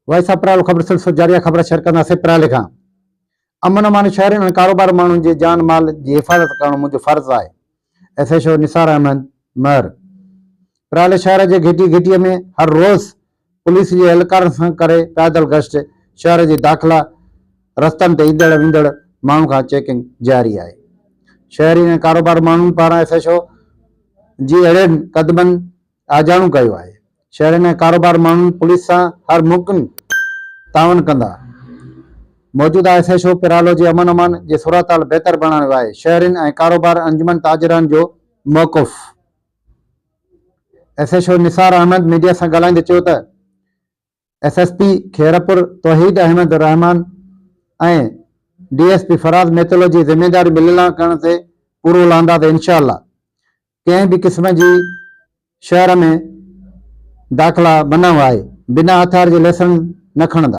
Voice of پرالو خبر سلسلو جاري آهي خبر شيئر ڪنداسين پرالي کان امن امان شهرين ۽ ڪاروبار ماڻهن جي جان مال جي حفاظت ڪرڻ منهنجو فرض آهي S H O Nisar Ahmed Mehar Parali شهر جي گهٽي گهٽي ۾ هر روز پوليس جي اهلڪارن سان ڪري پيادل گشت شهر جي داخلا رستن تي ايندڙ ويندڙ ماڻهن کان چيڪنگ جاري آهي شهرين ۽ ڪاروبار ماڻهن پاران ايس ايڇ او جي اهڙين قدمن آجياڻو ڪيو آهي. شهرين ۽ ڪاروبار ماڻهن پوليس سان هر ممڪن تعاون ڪندا. موجوده ايس ايڇ او پرالو جي امن امان جي صورتحال بهتر بڻائڻ آهي شهرين ۽ ڪاروبار انجمن تاجران جو موقف. S H O Nisar Ahmed media سان ڳالهائيندي چيو ته S S P Khairpur Tauheed Ahmed Rehman ۽ D S P Faraz Mitlo جي ذميداري مليلان ڪرڻ تي پورو لهندا ته انشاء الله ڪنهن به قسم جي شهر ۾ داخلا منع آهي بنا هٿيار جي ليسنس نه کڻندا.